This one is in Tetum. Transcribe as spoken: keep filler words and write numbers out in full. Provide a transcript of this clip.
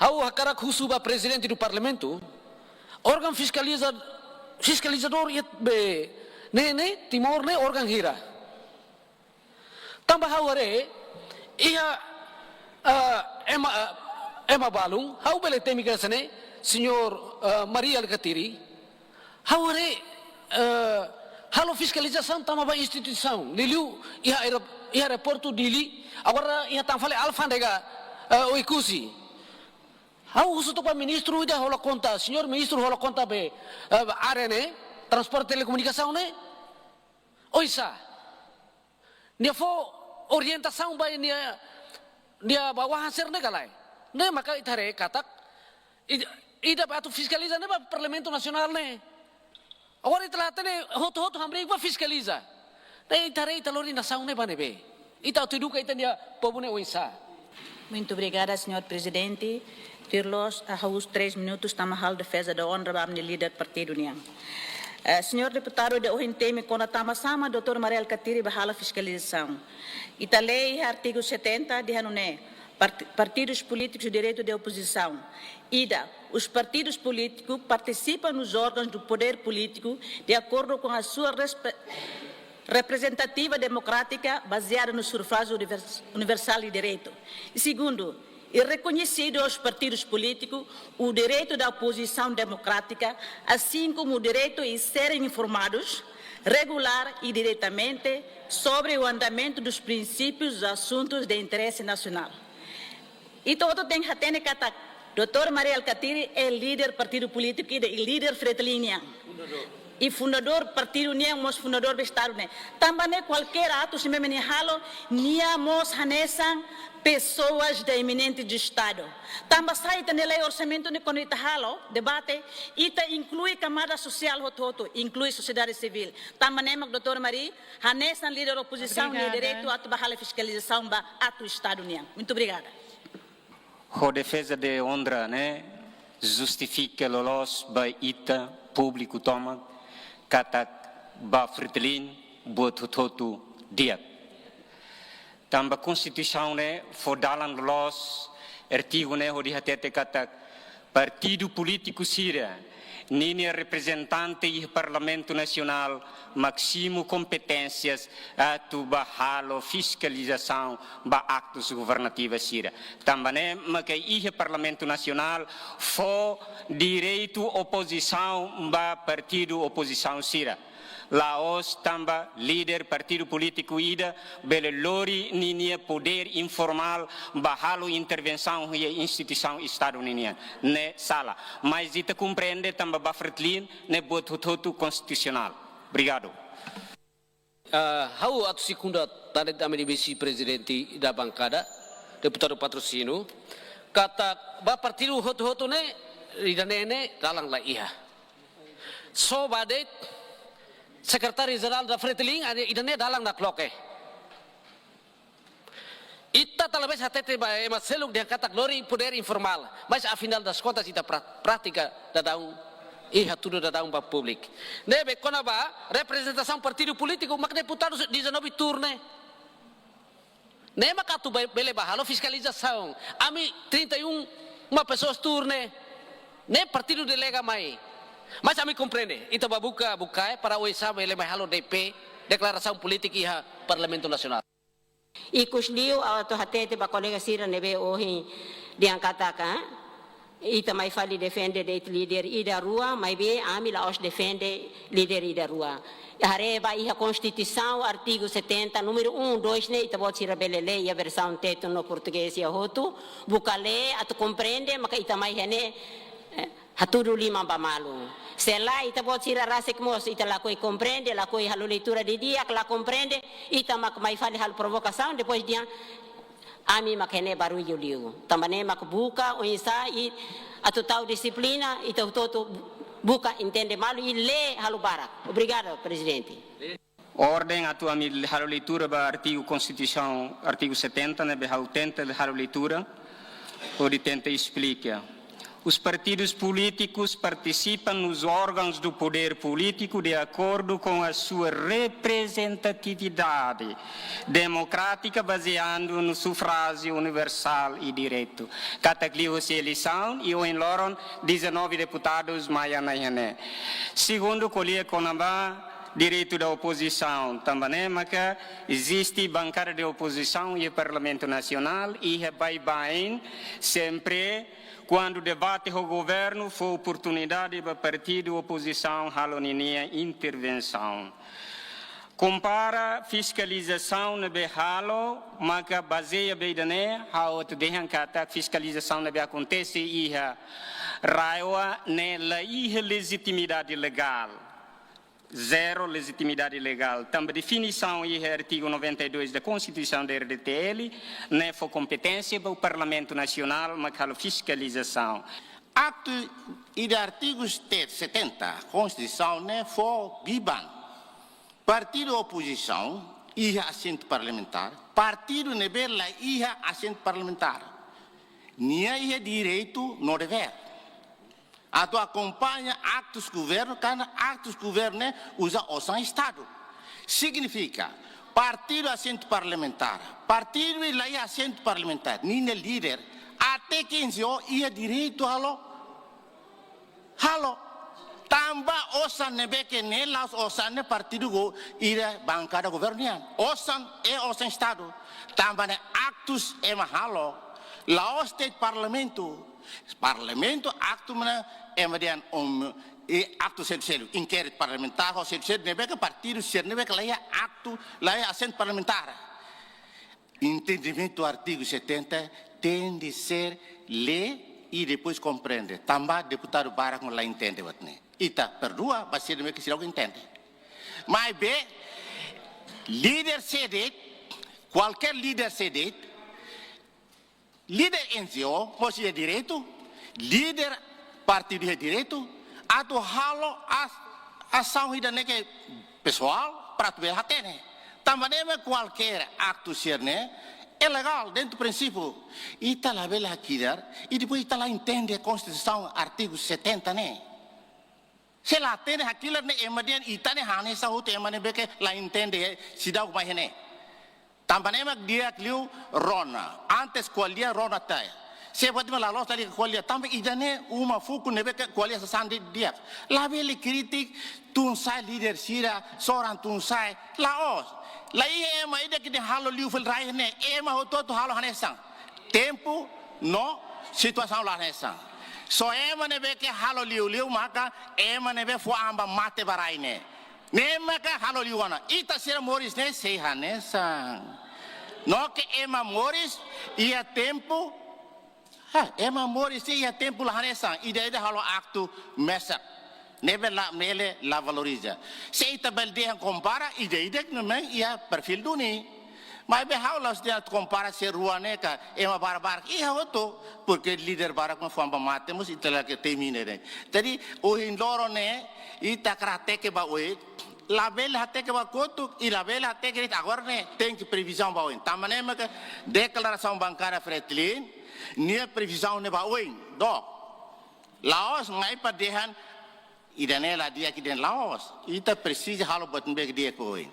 Ha'u hakarak husu ba Prezidente do Parlamentu, órgaun fiskaliza, fiskalizadór iha be ne'e, ne'e, Timor ne'e órgaun hira. Tanba ha'u haree, iha, ah, ema, ah, ema balun, ha'u bele temi hanesan ne'e, Señór, ah, Mari Alkatiri, ha'u haree, eh, halo fiskalizasaun tama ba instituisaun. Liuliu iha aero-, iha aeroportu Dili, agora iha tan fali alfándega, eh, Oekusi. Ha'u husu to'ok ba ministru ida hola konta, señór ministru hola konta be, eh, área ne'e, transporte telekomunikasaun ne'e. Oinsá. Nia fó orientasaun ba nia, nia bawahan sira ne'e ka lae. Ne'e maka ita haree katak, ida, ida ba atu fiskaliza ne'e ba Parlamentu Nasionál ne'e. Agora ita la hatene hotu-hotu hamriik ba fiskaliza. Ne'e ita haree ita lori nasaun ne'e ba ne'ebé. Ita atu eduka ita-nia povu ne'e oinsá. Muito obrigada, señór Prezidente. Tuir loos, ha'u uza três minutus tama halo defeza de onra ba ami-nia líder partidu nian. Eh, señór deputadu ida ohin temi kona-ba tanbasá mak doutór Mari Alkatiri bá halo fiskalizasaun. Ita lee iha artigu setenta dehan nune'e: "Part-, partidos políticos, direito de oposição. Ida, os partidos políticos participam nos órgãos do poder político de acordo com a sua respe-, representativa democrática baseada no sufrágio univers-, universal e direto." E segundo, é reconhecido aos partidos políticos o direito da oposição democrática, assim como o direito de serem informados regular e diretamente sobre o andamento dos princípios dos assuntos de interesse nacional. Ita hotu tenke hatene katak doutór Mari Alkatiri é líder partidu polítiku ida, i líder Fretilin nian. I fundadór partidu nian, mós fundadór ba Estadu ne'e. Tanba ne'e kualkér atu sira-ne'e halo, nia mós hanesan pessoas de eminente de Estado. Tanbasá ita-nia lei orsamentu ne'e kuandu ita halo debate, ita inklui kamada sosiál hotu-hotu, inklui sosiedade sivíl. Tanba ne'e mak doutór Mari, hanesan líder opozisaun, nia Obrigada. Direitu atu bá halo fiskalizasaun ba atu Estadu nian. Muito obrigada. Ho defeza de onra ne'e, justifika loloos ba ita públiku tomak katak ba Fretilin buat hotu-hotu di'ak. Tanba Konstituisaun ne'e fó dalan loloos, artigu ne'e hodi hatete katak partidu polítiku sira ninia reprezentante iha Parlamentu Nasionál mak simu kompeténsias atu bá halo fiskalizasaun ba aktus governativus sira. Tanba ne'e maka iha Parlamentu Nasionál fó direitu opozisaun ba partidu opozisaun sira. La'ós tanba líder partidu polítiku ida bele lori ninia podér informál bá halo intervensaun iha instituisaun Estadu ninian. Ne'e sala. Mas ita komprende tanba ba Fretilin ne'e buat hotu-hotu konstitusionál. Obrigadu. Ah, ha'u atu sekunda tane ami-nia vise-prezidente da bankada, deputadu Patrocínio, katak ba partidu hotu-hotu ne'e, ida-ne'e ne'e dalan la iha. Só ba de'it sekretáriu jerál da Fretilin, ida-ne'e dalan nakloke. Ita talvés hatete ba ema seluk dehan katak lori podér informál, mas afinál das kontas ita pra-, pratika daudaun, i hatudu daudaun ba públiku. Ne'ebé kona-ba reprezentasaun partidu polítiku, mak deputadu dezanove tuur ne'e. Ne'e mak atu be-, bele bá halo fiskalizasaun. Ami trinta e uma pessoas tuur ne'e. Ne'e partidu delega mai. Mas ami komprende, ita bá buka, buka, eh, para oinsá bele mai halo D P, deklarasaun polítika iha Parlamentu Nasionál. Ikusliu ha'u atu hatete ba kolega sira ne'ebé ohin dehan katak, eh, ita mai fali defende de'it líder ida rua, maibé ami la'ós defende líder ida rua. Haree ba iha Konstituisaun, artigu setenta, númeru um, dois ne'e, ita-boot sira bele lee iha versaun Tetun no Portugés iha hotu, buka lee atu komprende, maka ita mai iha ne'e, eh, hatudu liman ba malu. Se lae, ita-boot sira rasik mós, ita lakohi komprende, lakohi halo leitura didi'ak, la komprende, ita mak mai fali halo provokasaun, depois dehan ami mak iha ne'e barullu liu. Tanba ne'e mak buka oinsá i atu tau dixiplina, ita hotu-hotu buka entende malu i lee halo barak. Obrigada, Prezidente. Orden atu ami halo leitura ba artigu Konstituisaun, artigu setenta, ne'ebé ha'u tenta halo leitura, hodi tenta esplika. Os partidos políticos participam nos órgãos do poder político de acordo com a sua representatividade democrática, baseando no sufrágio universal e direto. Katak liuhusi eleisaun, i ohin loron dezanove deputados mai ona iha ne'e. Segundu, ko'alia kona-ba direitu da opozisaun. Tanba ne'e maka eziste bankada de opozisaun iha Parlamentu Nasionál, iha baibain, sempre kuandu debate ho governu, fó oportunidade ba partidu opozisaun halo ninia intervensaun. Kompara fiskalizasaun ne'ebé halo, maka bazeia ba ida-ne'e, ha'u atu dehan katak fiskalizasaun ne'ebé akontese iha RAEOA ne'e la iha lejitimidade legál. Zero lejitimidade legál. Tanba definisaun iha artigu noventa e dois da Konstituisaun da R D T L, ne'e fó kompeténsia ba Parlamentu Nasionál maka halo fiskalizasaun. Aktu ida artigu setenta Konstituisaun ne'e fó biban. Partidu opozisaun iha asentu parlamentár, partidu ne'ebé la iha asentu parlamentár, nia iha direitu no devér atu akompaña aktus governu, karena aktus governu ne'e uza osan Estadu. Signifika, partidu asentu parlamentár, partidu la iha asentu parlamentár, ninia líder, até ke N G O iha direitu halo, halo. Tanba osan ne'ebé ke ne'e la'ós osan ne'e partidu go ida bankada governu nian. Osan ne'e osan Estadu. Tanba ne'e aktus ema halo, la'ós de'it Parlamentu. Parlamentu aktu mana ema dehan om, i aktu seluk-seluk, inkéritu parlamentár, ho seluk-seluk ne'ebé ke partidu sira ne'ebé ke la iha aktu, la iha asentu parlamentár. Entendimentu artigu setenta tenke ser lee i depois komprende. Tanba deputadu barak la entende buat ne'e. Ita perdua, ba sira ne'ebé ke seidauk entende. Maibé, líder sé de'it, kualkér líder sé de'it, líder N G O mós iha direitu, líder partidu iha direitu atu halo as-, asaun ida-ne'e ke pesoál para atu bele hatene. Tanba ne'e mak kualkér aktu sira-ne'e ilegál dentru prinsípiu. Ita labele hakidar, i depois ita la entende Konstituisaun artigu setenta ne'e. Se la hatene hakilar ne'e ema dehan ita ne'e hanesan hotu ema ne'ebé ke la entende, seidauk mai iha ne'e. Tanba ne'e mak di'ak liu rona, antes ko'alia rona tiha. Se buat mak la loos la di'ak ko'alia, tanba ida-ne'e uma fukun ne'ebé ke ko'alia sasán de'it di'ak. Labele kritika tun-sa'e líder sira, soran tun-sa'e, la'ós. La iha ema ida ke dehan halo liu fali rai ne'e, ema hotu-hotu halo hanesan. Tempu no situasaun la hanesan. Só ema ne'ebé ke halo liu-liu maka ema ne'ebé fó an ba mate ba rai ne'e. Ne'e maka halo liu ona. Ita sira moris ne'e sei hanesan. No ke ema moris iha tempu, ha, ema moris iha tempu la hanesan. Ida-idak halo aktu mesak. Ne'ebé labele la valoriza. Se ita bele dehan kompara, ida-idak memang iha perfíl duni. Maibé ha'u la'ós dehan kompara sira rua ne'e ka ema barak-barak. Iha hotu, porke líder barak mak fó an ba mate mós ita la ke termina ne'e. Jadi, ohin loron ne'e, ita hakarak hateke ba oin, labele hateke ba kotuk, i labele hateke de'it agora ne'e, tenke previzaun ba oin. Tanba ne'e maka deklarasaun bankada Fretilin, nia previzaun ne'e ba oin, dook. La'ós mai para dehan, ida-ne'e la di'ak, ida-ne'e la'ós. Ita presiza halo buat ne'ebé ke di'ak ba oin.